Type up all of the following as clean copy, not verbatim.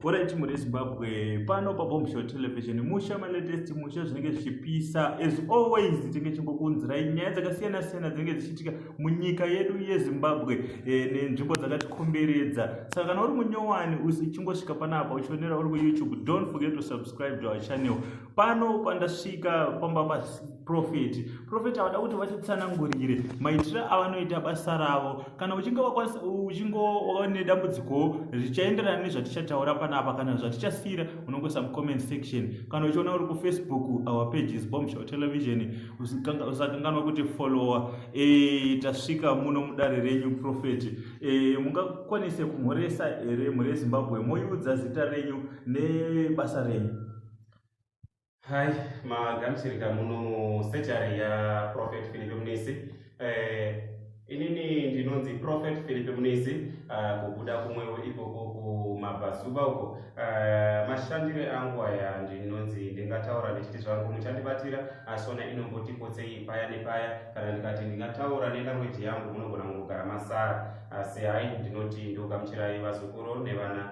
Alright, muri Zimbabwe, pano paBombshow Television, musha malatest, musha zvinenge zvichipisa. As always, tinenge tichingokuunzirai nyaya dzakasiyana siyana dzinenge dzichiitika munyika yedu yeZimbabwe nenzvimbo dzakatikomberedza. Saka kana uri munyowani uchingosvika panapa, uchionera uri kuYouTube, don't forget to subscribe to our channel. Pano pandasvika pamba paProphet. Prophet avada kuti vatitsanangurire maitiro avanoita basa ravo. Kana uchinge wakwanisa, uchinge wane dambudziko richaenderana nezvatichataura panapa kana zvatichasiyira, unongoisa mucomment section. Kana uchiona uri kuFacebook, our page is Bombshow Television. Usakanganwa kuti follower. Tasvika muno mudare renyu, Prophet. Mungakwanise kumhoresa here mhuri yeZimbabwe, moiudza zita renyu nebasa renyu? Hai, magamuchirika muno musurgery yaProphet Philip Munisi. Inini ndinonzi Prophet Philip Munisi, kubuda kumwewo ikoko kumabvazuva uko. Mashandire angu aya, ndinonzi ndingataura ndichiti zvangu muchandibatira, asi ona inomboti potsei paya nepaya. Kana ndikati ndingataura nelanguage yangu, munogona kungogara masara. Asi hai, ndinoti ndogamuchirai vazukuru nevana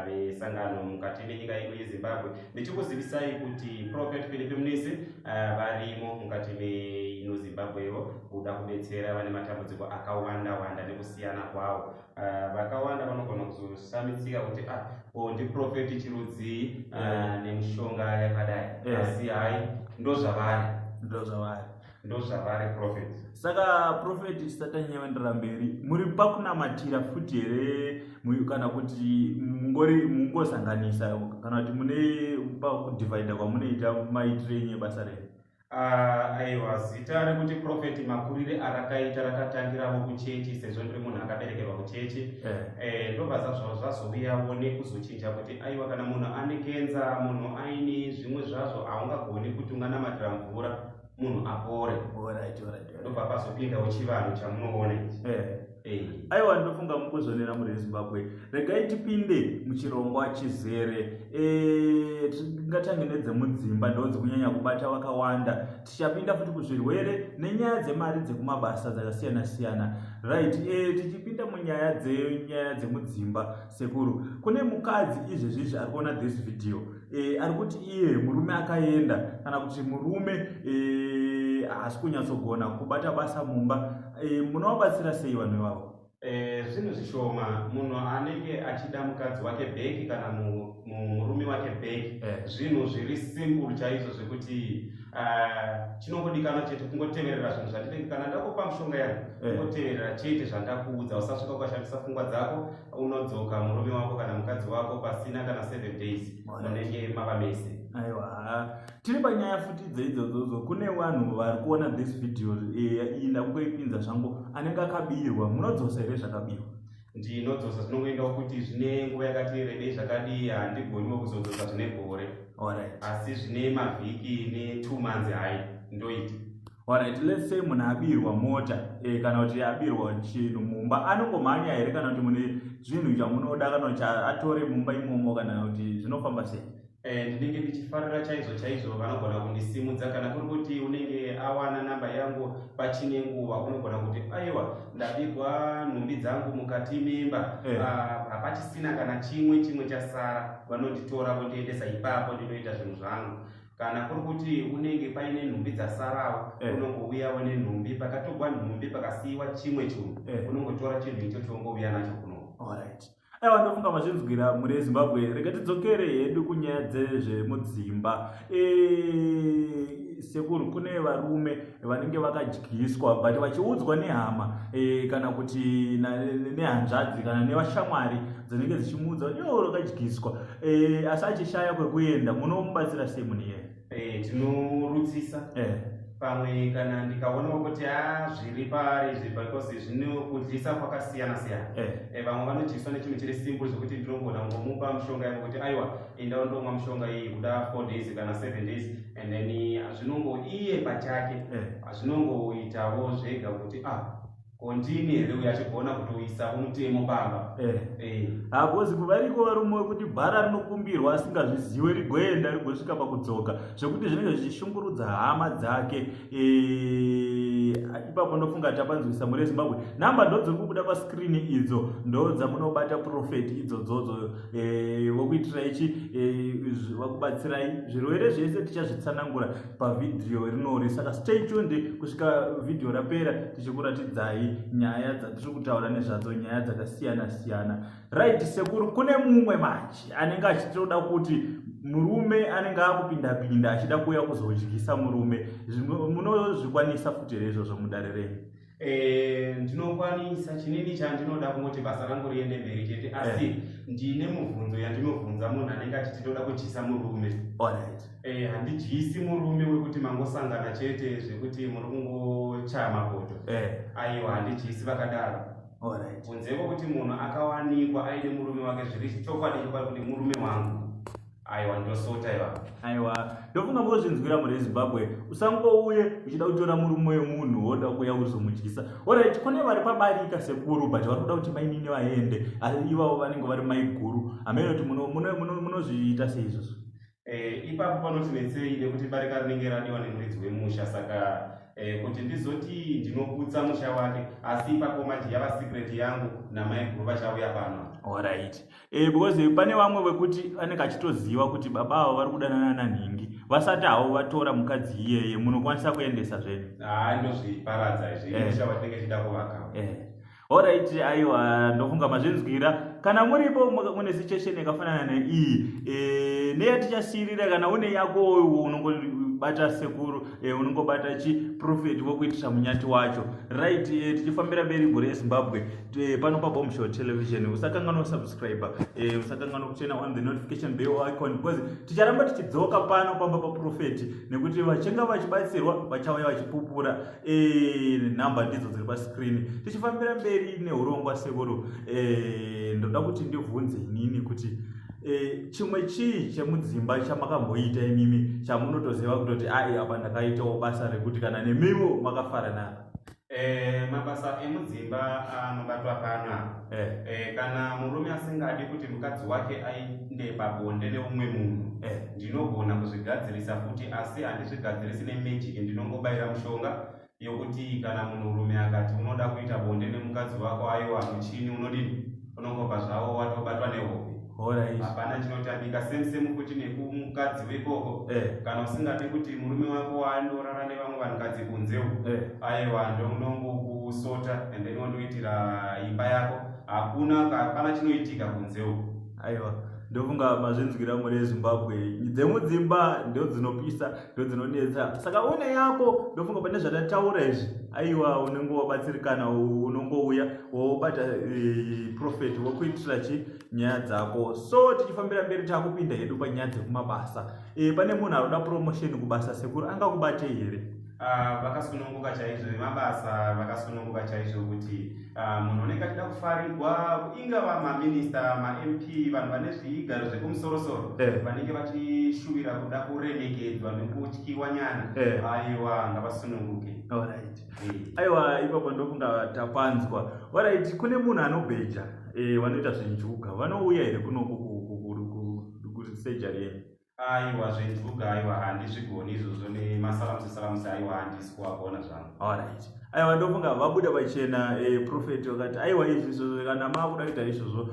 vesangano mukati menyika yedu yeZimbabwe, ndichikuzivisai kuti Prophet Philip Munisi varimo mukati meino Zimbabwewo kuda kubetsera vane matambudziko akawanda wanda nekusiyana kwawo. Vakawanda vanogona kuzoshamisika kuti, "Ah, ko ndiprophet chirudzii nemishonga yakadai?" Asi hai, ndozvavari. Ndozvavari. Ndozvavari, Prophet. Saka Prophet, tisati tanyanyoendera mberi, muri pakunamatira futi here, kana kuti mungori mungosanganisa, kana kuti mune pakudivhaidha kwamunoita maitiro enyu ebasa renyu? Ah, aiwa, zita rekuti Prophet makurire arakaita rakatangiravo kuchechi, sezvo ndiri munhu akaberekerwa kuchechi. Ndobva zvazouyawo nekuzochinja kuti aiwa, kana munhu ane kenza, munhu aine zvimwe zvazvo, haungagoni kuti unganamatira mvura munhu apore. Ndobva pazopindawo chivanhu chamunoona ichi. Aiwa, ndinofunga mukuzonera muri Zimbabwe. Regai tipinde muchirongwa chizere. Tingatange nedzemudzimba, ndo dzikunyanya kubata vakawanda. Tichapinda futi kuzvirwere nenyaya dzemari dzekumabasa dzakasiyana siyana. Right, tichipinda munyaya dzenyaya dzemudzimba, sekuru, kune mukadzi izvezvizvi ari kuona this video, ari kuti iye murume akaenda, kana kuti murume haasi kunyatsogona kubata basa mumba. Munovabatsira sei vanhu ivavo? Zvinhu zvishoma. Munhu anenge achida mukadzi wake back kana murume wake back, zvinhu zviri simple chaizvo zvekuti chinongodikanwa chete kungoteverera zvinhu zvandinenge kana ndakupa mushonga yangu. Kungoteverera chete zvandakuudza, usasvika ukashandisa pfungwa dzako. Unodzoka murume wako kana mukadzi wako pasina kana 7 days, munenge mava mese. Aiwa, tiri panyaya futi dzeidzodzo. Kune vanhu vari kuona this video iyi, ndakungoipinza zvangu, anenge akabirwa, munodzosa here zvakabirwa? Ndinodzosa. Zvinongoendawo kuti zvine nguva yakati rebei zvakadii. Handigoniwo kuzodzosa zvine gore, asi zvine mavhiki ne2 months, hai, ndoita. Alright, let's say munhu abirwa mota, kana kuti abirwa chinhu mumba, anongomhanya here, kana kuti mune zvinhu zvamunoda, kana kuti atore mumba imomo, kana kuti zvinofamba sei? Ndinenge ndichifarira chaizvo chaizvo vanogona kundisimudza. Kana kuri kuti unenge awana namba yangu pachine nguva, unogona kuti, "Aiwa, ndabirwa nhumbi dzangu mukati memba." Ah, hapachisina kana chimwe chimwe chasara. Vanonditora vondiendesa ipapo, ndinoita zvinhu zvangu. Kana kuri kuti unenge paine nhumbi dzasarawo, unongouyawo nenhumbi. Pakatogwa nhumbi pakasiyiwa chimwe chinhu, unongotora chinhu ichocho, wongouya nacho kuno. Alright, aiwa, ndofunga mazvinzwira mhuri yeZimbabwe. Rega tidzokere hedu kunyaya dzezvemudzimba. Sekuru, kune varume vanenge vakadyiswa, but vachiudzwa nehama, kana kuti nehanzvadzi kana nevashamwari dzinenge dzichimuudza kuti iwe wakadyiswa, asi achishaya kwekuenda. Munomubatsira sei munhu iyeye? Tinorutsisa. Pamwe kana ndikaonawo kuti a zviri paari izvi, because zvino kudyisa kwakasiyana siyana. Vamwe vanodyiswa nechinhu chiri simple zvekuti ndinogona kungomupa mushonga yangu kuti, "Aiwa, enda undomwa mushonga iyi kuda 4 days kana 7 days," and then zvinongo iye pachake zvinongoitawo zvega kuti ah. Ko ndini here uyo achigona kutoisa mutemo pamba? Hakozi kuvariko varume wekuti bhara rinokumbirwa asingazviziwe, rigoenda rigosvika pakudzoka, zvekuti zvinenge zvichishungurudza hama dzake. Ipapo ndofunga tapanzwisa muri Zimbabwe. Namba ndo dziri kubuda paskrini idzo, ndo dzamunobata prophet idzodzodzo, vokuitira ichi, vakubatsirai zvirwere zvese. Tichazvitsanangura pavhidhiyo rinori, saka stay tuned kusvika vhidhiyo rapera, tichikuratidzai nyaya dzatiri kutaura nezvadzo, nyaya dzakasiyana siyana. Right, sekuru, kune mumwe manje anenge achitoda kuti murume anenge akupinda pinda achida kuuya kuzodyisa murume. Munozvikwanisa futi here izvozvo mudare renyu? Ndinokwanisa. Chinini chandinoda kungoti basa rangu riende mberi chete, asi ndine mubvunzo yandinobvunza munhu anenge achiti ndoda kudyisa murume. Handidyisi murume wekuti mangosangana chete, zvekuti muri kungochaya mapoto. Aiwa, handidyisi vakadaro. Kunze kwokuti munhu akawanikwa aine murume wake, zviri chokwadi chokwadi kuti murume wangu, aiwa, ndosota ivavo. Aiwa, ndofunga mozvinzwira muri Zimbabwe. Usangouye uchida kutora murume wemunhu, woda kuuya kuzomudyisa. Alright, kune vari pabarika, sekuru, but vari kuda kuti mainini vaende, asi ivavo vanenge vari maiguru. Hamene kuti munozviita sei izvozvo? Ipapo panotinetsei nekuti barika rinenge radiwa nemuridzi wemusha, saka kuti ndizoti ndinoputsa musha wake, asi ipapo manje yava secret yangu namaiguru vachauya pano. Alright, because pane vamwe vekuti anenge achitoziva kuti baba avo vari kudanana nanhingi, vasati havo vatora mukadzi iyeye. Munokwanisa kuendesa zvenyu? Haa, ndozviparadza izvi. Musha watinenge tichida kuvaka. Alright, aiwa, ndofunga mazvinzwira. Kana muripo mune situation yakafanana neiyi, neyatichasiyirira, kana une yako unongobata sekuru, unongobata chiprofeti vokuitisa munyati wacho. Right, tichifambira mberi, mhuri yeZimbabwe, pano paBombshow Television, usakanganwa kusubscribe, usakanganwa kuturn on the notification bell icon, because ticharamba tichidzoka pano pamba paprofeti, nekuti vachinge vachibatsirwa vachauya vachipupura. Nhamba ndidzo dziri pascreen. Tichifambira mberi neurongwa, sekuru, ndoda kuti ndibvunze inini kuti chimwe chii chemudzimba chamakamboita imimi chamunotoziva kutoti ai, apa ndakaitawo basa rekuti kana nemiwo makafara naro? Mabasa emudzimba anobatwa pano apa. Kana murume asingadi kuti mukadzi wake ainde pabonde neumwe munhu, ndinogona kuzvigadzirisa futi, asi handizvigadzirisi nemagic. Ndinongobayira mushonga yokuti kana munhurume akati unoda kuita bonde nemukadzi wako, aiwa, muchini unodini, unongobva zvavo watobatwa nehope. Hapana chinotambika. Same same futi nekumukadzi wekoko. Kana usingadi kuti murume wako andorara nevamwe vanhukadzi kunze uku, aiwa, ndonongokusota and then wondoitira imba yako. Hakuna, hapana chinoitika kunze uku. Aiwa, ndofunga mazvinzwira muri Zimbabwe. Dzemudzimba ndo dzinopisa, ndo dzinonetsa, saka une yako. Ndofunga pane zvatataura izvi, aiwa, unenge wabatsirikana. Unongouya wobata prophet vokuitira chi nyaya dzako. So tichifambira mberi, takupinda hedu panyaya dzekumabasa. Pane munhu anoda promotion kubasa, sekuru, angakubatei here? Vakasununguka chaizvo vemabasa, vakasununguka chaizvo kuti munhu unenge achida kufarigwa, ingava maminista, maMP, vanhu vane zvigaro zvekumusorosoro, vanenge vachishuvira kuda kuremekedzwa nekutyiwa nyana, aiwa, ngavasununguke. Alright. Aiwa, ipapo ndofunga tapanzwa. Alright, kune munhu anobheja, vanoita zvenjuga, vanouya here kunoku kusurgery yenyu? Aiwa, zvenjuga, aiwa, handizvigoni izvozvo, nemasalamusi salamusi, aiwa, handisi kuwagona zvangu. Alright, aiwa, ndofunga vabuda pachena, prophet vakati aiwa, izvi izvozvo kana maakuda kuita izvozvo,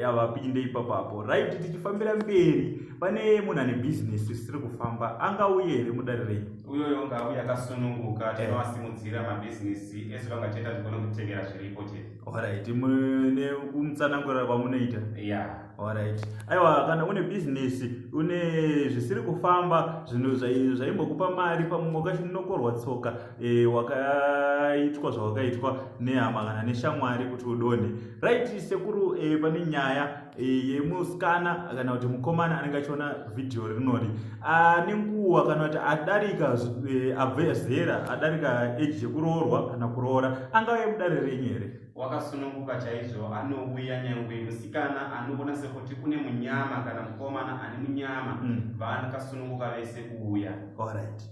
yavapinde ipapapo. Right, tichifambira mberi, pane munhu ane bhizinesi risiri kufamba, angauye here mudare renyu? Uyoyo ngauye akasununguka, tinovasimudzira mabhizinesi ese vangacheta, tigone kutevera zviripo chete. Alright, mune kumutsanangurira kwamunoita? Ya. Alright, aiwa, kana une bhizinesi, une zvisiri kufamba, zvinhu zvaimbokupa mari, pamwe wakachinokorwa tsoka, wakaitwa zvawakaitwa nehama kana neshamwari kuti udonhe. Right, sekuru, pane nyaya yemusikana kana kuti mukomana anenge achiona vhidhiyo rinori, ane nguva kana kuti adarika, abve zera, adarika age yekuroorwa kana kuroora, angauye mudare renyu here? Wakasununguka chaizvo, anouya nyangwe musikana anoona sekuti kune munyama kana mukomana ane munyama, vanakasununguka vese kuuya. Alright.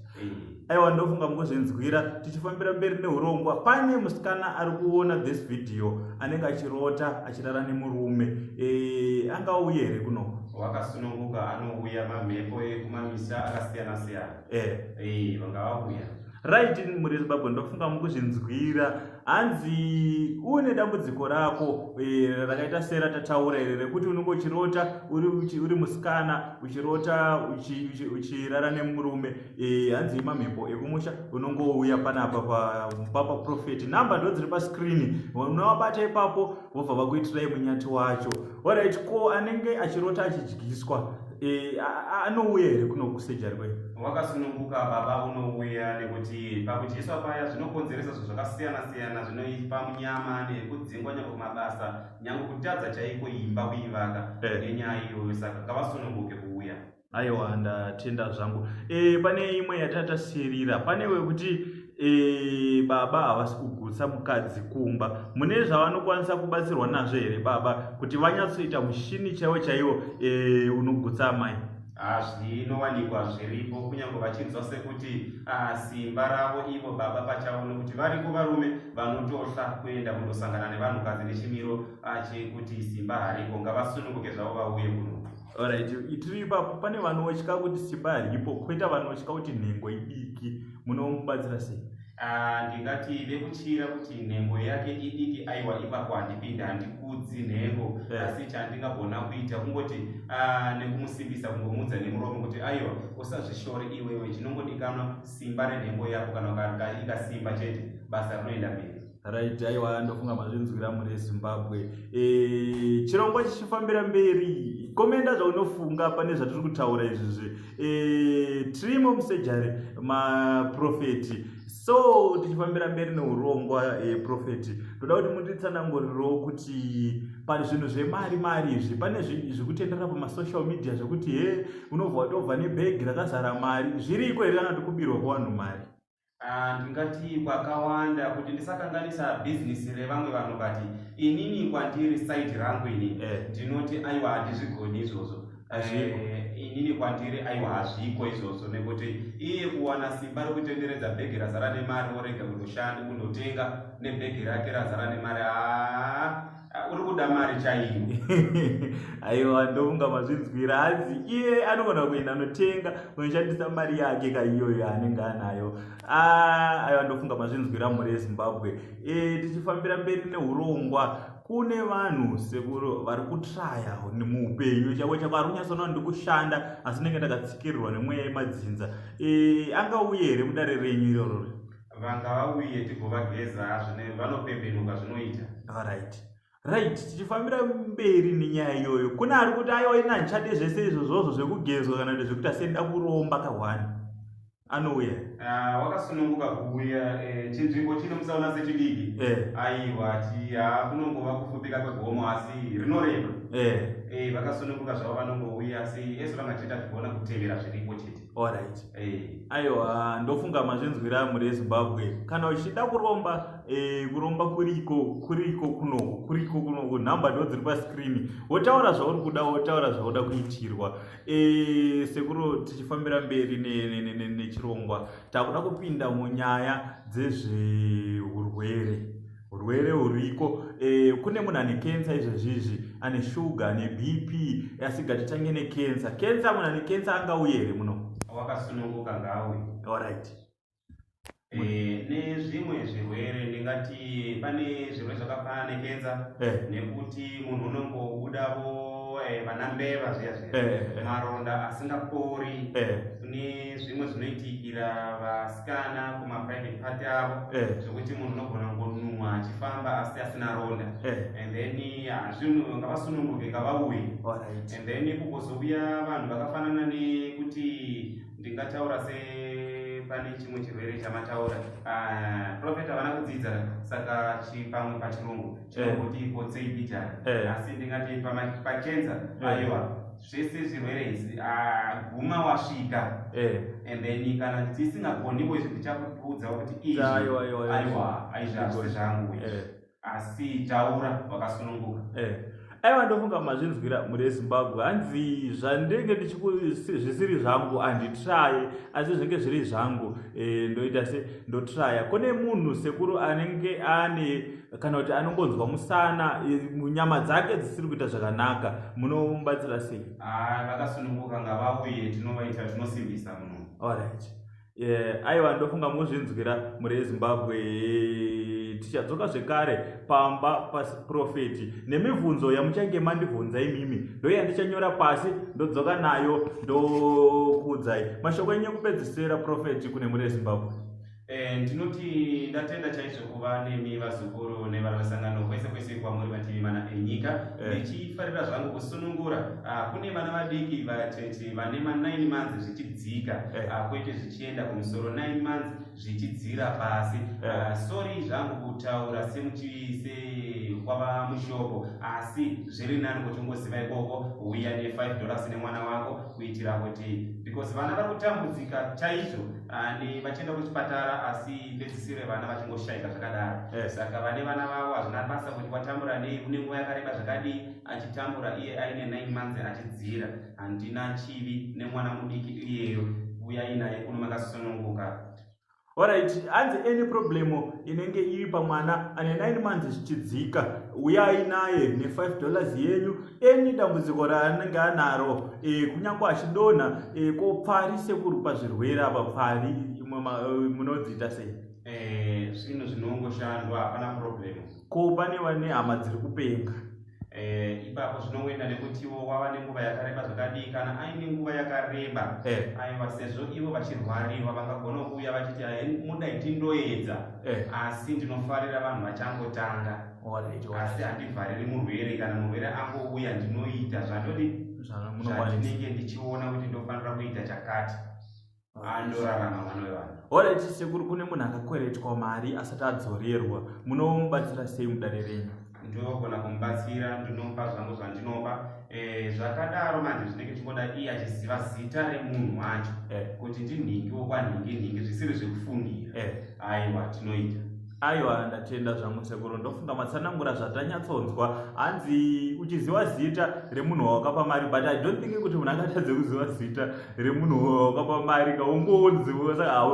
Aiwa, ndofunga mukuzvinzwira. Tichifambira mberi neurongwa, pane musikana ari kuona this video anenge achirota achirara nemurume, angauye here kuno? Wakasununguka, anouya. Mamhepo ekumamisa akasiyana siyana. Vangavauya. Right, muri Zimbabwe, ndofunga mukuzvinzwira. Hanzi une dambudziko rako rakaita seratataura iri rekuti unenge uchirota uri musikana, uchirota uchirara nemurume, hanzi mamhepo ekumusha, unongouya panapa papa Prophet. Namba ndo dziri paskrini, unovabata ipapo, vobva vakuitirai munyati wacho. Alright, ko anenge achirota achidyiswa, anouya here kuno kusurgery kwenyu? Wakasununguka baba, unouya, nekuti pakudyiswa paya zvinokonzeresa zvinhu zvakasiyana siyana zvinoipa munyama nekudzingwa nyange kumabasa, nyange kutadza chaiko imba kuivaka nenyaya iyoyo. Saka ngavasununguke kuuya. Aiwa, ndatenda zvangu. Pane imwe yatatasirira, pane wekuti baba havasi kugutsa mukadzi kumba. Mune zvavanokwanisa kubatsirwa nazvo here baba, kuti vanyatsoita mushini chaiwo chaiwo unogutsa amai? Zvinowanikwa, zviripo, kunyange vachinzwa sekuti simba ravo ivo baba pachavo, nekuti variko varume vanotohla kuenda kundosangana nevanhukadzi nechimiro chekuti simba hariko. Ngavasununguke zvavo vauye kuno. Alright, tiri ipapo. Pane vanotya kuti simba haripo, kwoita vanotya kuti nhengo idiki. Munomubatsira sei? Ndingati vekutyira kuti nhengo yake idiki, aiwa, ipapo handipindi, handikudzi nhengo. Asi chandingagona kuita kungoti nekumusimbisa, kungomuudza nemuromo kuti aiwa, usazvishore iwewe, chinongodikanwa simba renhengo yako. Kana ikasimba chete, basa rinoenda mberi. Right, aiwa, ndofunga mazvinzwira muri Zimbabwe. Chirongwa chichifambira mberi, commenta zvaunofunga pane zvatiri kutaura izvizvi. Tirimo musurgery maProphet. So tichifambira mberi neurongwa, Prophet, ndoda kuti mutitsanangurirewo kuti pane zvinhu zvemari mari izvi, pane zvekutenderera pamasocial media zvekuti he, unobva watobva nebhegi rakazara mari. Zviriko here, kana kuti kubirwa kwevanhu mari? Ndingati kwakawanda, kuti ndisakanganisa bhizinisi revamwe vanhu, but inini kwandiri, side rangu ini, ndinoti aiwa, handizvigoni izvozvo. Hazviko. Inini kwandiri, aiwa, hazviko izvozvo, nekuti iye kuwana simba rekutenderedza bhegi razara nemari, orega kundoshanda kundotenga nebhegi rake razara nemari, haa, uri kuda mari chaiyo. Aiwa, ndofunga mazvinzwira. Hanzi iye anogona kuenda anotenga kunoshandisa mari yake kaiyoyo yaanenge anayo. Aiwa, ndofunga mazvinzwira mhuri yeZimbabwe. Tichifambira mberi neurongwa, kune vanhu, sekuru, vari kutraya muupenyu chako chako, ari kunyatsoona ndi kushanda, asi ndinenge ndakatsikirirwa nemweya yemadzinza, angauye here mudare renyu iroro? Vanga vauye, tigovageza, vanopembenuka, zvinoita. Alright, right, tichifambira mberi nenyaya iyoyo, kune ari kuti aiwa, ina handichade zvese izvozvozvo zvekugezwa kana kuti zvekuti asenda kuromba kahwani, anouya? Wakasununguka kuuya. Chinzvimbo chino musaona sechidiki. Aiwa, kunongova kufupika kwegomo, asi rinorema. Vakasununguka zvavo, vanongouya, asi ese vangachita zvigona kutevera zviripo chete. Alright. Aiwa, ndofunga mazvinzwira mhuri yeZimbabwe. Kana uchida kuromba, kuromba kuriko, kuriko kunoku, kuriko kunoku. Nhamba ndo dziri paskrini, wotaura zvauri kuda, wotaura zvauda kuitirwa. Sekuru, tichifambira mberi nechirongwa, takuda kupinda munyaya dzezveurwere. Urwere huriko, kune munhu ane kensa izvezvizvi, ane shuga, ane BP, asi ngatitange nekensa. Kensa, munhu ane kensa angauye here muno? Wakasununguka, ngauye. Alright. Nezvimwe zvirwere, ndingati pane zvirwere zvakafanana nekenza, nekuti munhu unongobudavo vana mbeva zviya zviya, maronda asingapori. Kune zvimwe zvinoitikira vasikana kumaprivate part avo, zvekuti munhu unogona kungonhuhwa achifamba asi asina ronda. And then zvinhu, ngavasununguke, ngavauye. And then kugozouya vanhu vakafanana nekuti ndingataura sepane chimwe chirwere chamataura. Prophet havana kudzidza, saka pamwe pachirungu chinongoti potsei bijana. Asi ndingati pakenza, aiwa, zvese zvirwere izvi, guma wasvika. And then kana tisingagoniwo izvi, ndichakuudza kuti izvi, Aiwa, aiwa, aiwa. aiwa, aizvi hazvisi zvangu izvi. Asi taura wakasununguka. Aiwa, ndofunga mazvinzwira mhuri yeZimbabwe. Hanzi zvandenge zvisiri zvangu handitraye, asi zvinenge zviri zvangu ndoita se ndotraya. Kune munhu, sekuru, anenge ane kana kuti anongonzwa musana, nyama dzake dzisiri kuita zvakanaka, munomubatsira sei? Vakasununguka, ngavauye, tinovaita, tinosimbisa munhu. Alright. Aiwa, ndofunga muzvinzwira, mhuri yeZimbabwe. Tichadzoka zvekare pamba paProphet nemibvunzo yamuchange mandibvunza imimi, ndo yandichanyora pasi, ndodzoka nayo, ndokuudzai mashoko enyu ekupedzisira, Prophet, kune mhuri yeZimbabwe. Ndinoti ndatenda chaizvo kuva nemi, vazukuru nevana vesangano, kwese kwese kwamuri mativi mana enyika. Ndichifarira zvangu kusunungura. Kune vana vadiki vacheche vane ma9 months zvichidzika, kwete zvichienda kumusoro, 9 months zvichidzira pasi. Sorry zvangu kutaura sekwava mushoko, asi zviri nani kuti ungoziva ikoko. Uya ne$5 nemwana wako, kuitira kuti, because vana vari kutambudzika chaizvo, vachienda kuchipatara, asi pedzisire vana vachingoshayika zvakadaro. Saka vane vana vavo, hazvina basa kuti watambura nei, une nguva yakareba zvakadii achitambura, iye aine 9 months achidzira, handina chivi nemwana mudiki iyeyo. Uyai naye kuno makasununguka. Alright, hanzi any problem inenge iri pamwana ane 9 months zvichidzika, uyai naye ne$5 yenyu. Any dambudziko raanenge anaro, kunyange achidonha, ko pfari, sekuru, pazvirwere apa, pfari munodziita sei? Zvinhu zvinongoshandwa, hapana problem. Ko pane vane hama dziri kupenga? Ipapo zvinongoenda nekutiwo wava nenguva yakareba zvakadii. Kana aine nguva yakareba, aiwa, sezvo ivo vachirwariwa, vangagona kuuya vachiti, "Ai, mudai tindoedza." Asi ndinofarira vanhu vachangotanga. Asi handivhariri murwere. Kana murwere angouya, ndinoita zvandodi, Zvamunokwanisa. zvandinenge ndichiona kuti ndofanira kuita chakati, andorarama mwana wevanhu. Alright, sekuru, kune munhu akakweretwa mari asati adzorerwa, munomubatsira sei mudare renyu? Ndinogona kumubatsira, ndinopa zvangu zvandinopa. Zvakadaro manje zvinenge chingoda iye achiziva zita remunhu wacho, kuti ndinhingiwo kwanhingi nhingi, zvisiri zvekufungira. Aiwa, tinoita. Aiwa, ndatenda zvangu, sekuru. Ndofunga matsanangura zvatanyatsonzwa. Hanzi uchiziva zita remunhu wawakapa mari, but I don't think kuti munhu angatadze kuziva zita remunhu wawakapa mari. Kaungonzi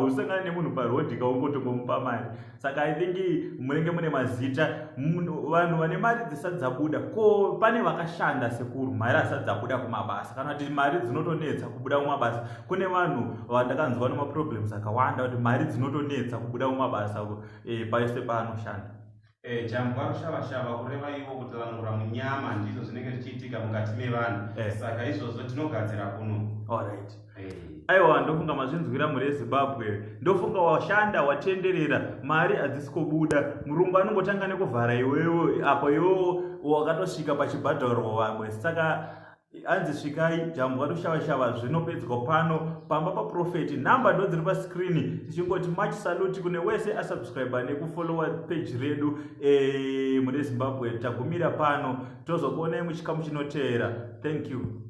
usangana nemunhu parodhi, kaungotongomupa mari. Saka I think munenge mune mazita. Vanhu vane mari dzisati dzabuda, ko pane vakashanda, sekuru, mari asati dzabuda kumabasa, kana kuti mari dzinotonetsa kubuda mumabasa? Kune vanhu vandakanzwa nemaproblems akawanda kuti mari dzinotonetsa kubuda mumabasa paise paanoshanda. Jambwa rushavashava, kureva ivo kutsanangura munyama, ndizvo zvinenge zvichiitika mukati mevanhu. Saka izvozvo tinogadzira kuno. Alright. Aiwa, ndofunga mazvinzwira, mhuri yeZimbabwe. Ndofunga washanda, watenderera, mari hadzisi kubuda. Murungu anongotanga nekuvhara iwewe, apo iwewo wakatosvika pachibhadharwa vamwe. Saka hanzi svikai, jambwa rushavashava, zvinopedzwa pano pamba paProphet. Nhamba ndo dziri paskrini. Tichingoti much salute kune wese asubscribe nekufollowa page redu. Mune Zimbabwe, tagumira pano, tozokuonai muchikamu chinoteera. Thank you.